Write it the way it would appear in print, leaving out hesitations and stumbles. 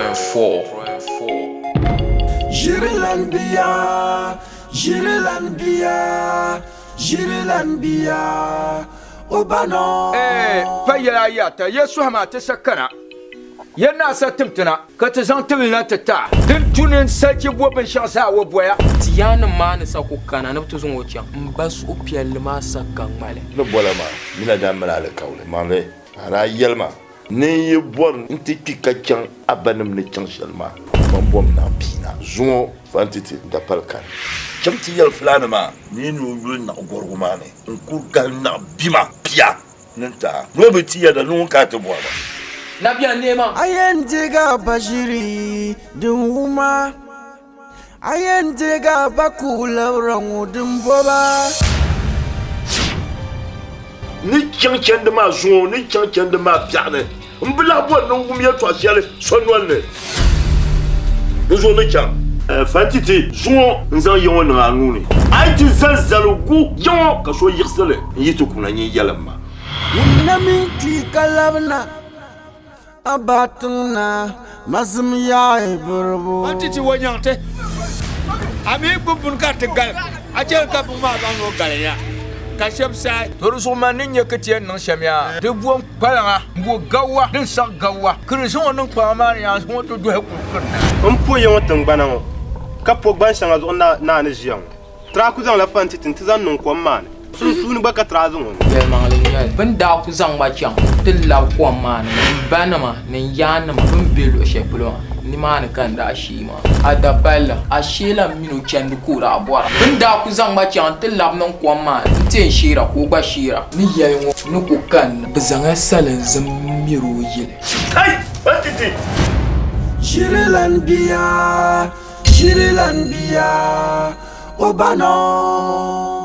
Praying for. Ʒirilan bia, ʒirilan bia, ʒirilan bia, o ba nɔ. Ee, pa yɛla ayi ata, ya suhi maa ti sa kana, ya naa sa tim ti na, ka ti zaŋ tibili na ti ti a. Din tu ni n sachi bo binshɛɣu zaa o boya. Ti yaannim maa ni sa ku kana ni bɛ ti zaŋ o chaŋ. M ba suhupiɛlli maa sa ka ŋmali. Ni bɔla maa mi na daa mali alikauli maŋli, ka a daa yɛli ma, Ni n yi bɔri n ti kpi ka chaŋ a banim ni chaŋ shɛli maa, man bom naɣ bia na. Zuŋɔ fantiti dapali kani. Cham ti yɛli fulaani maa ni ni o yuli naɣ gɔrigu maa ni n-kul gahi naɣ bima pia ni n-ti a. Ni o bi ti yɛda ni ŋun ka a ti bɔri ba. Nabia neema. A yɛn deeg a ba ʒiri din wuma, a yɛn deeg a ba kuɣ labira ŋɔ din bɔba. N ni chaŋ chandi maa zuŋɔ, n ni chaŋ chandi maa biɛɣuni, m bi lahi bɔri ni n wum yɛtɔɣ shɛli so nol ni. Di zuɣu ni chaŋ. Fantiti, zuŋɔ n zaŋ ya ŋɔ niŋ a nuu ni. A yi ti zali zaligu ya ŋɔ ka so yiɣisi li, n yi ti kuna nyin yɛlim ma. Ŋun na mi n-kpi ka labina a ba tiŋ na, mazim yaai biribu. Fantiti wo nyaŋ ti, a mi gbubi buni ka di ti galim, a chɛ li ka buŋ maa baŋ ni o galinya ka shɛb saai. To di zuɣu man ni nya ka ti yɛn niŋ shɛm yaa, di bom kpalaŋa m-bo gawa din saɣi gawa, ka di zaŋ o niŋ kpaŋa maa ni yaa n-zaŋ o ti dɔhi kuli kirina. M po ya ŋɔ tiŋgbana ŋɔ, ka po gban shɛŋa zuɣu naa ni ʒiya ŋɔ. Tira ku zaŋla fantiti nti zaŋ niŋ kom maa ni. Sunsuuni gba ka tira zaŋ o niŋ. Yɛlimaŋli n-nyɛli, bɛ ni daa ku zaŋ ma chaŋ ti labi kom maa ni, n banima ni n yaannima bɛ ni be luɣ shɛli polo maa, nimaani ka n daa sheei maa. A dapalli, a sheela m min o chandi ka o daa bɔra. Bɛ ni daa ku zaŋ ma chaŋ ti labi niŋ kom maa ni nti yɛn sheera ka o gba sheera. Ni yɛli ŋɔ ni ku kanna, bɛ zaŋla salinzim m-miri o yili. Kai! Fantiti! Ʒirilan bia, ʒirilan bia, o ba nɔ.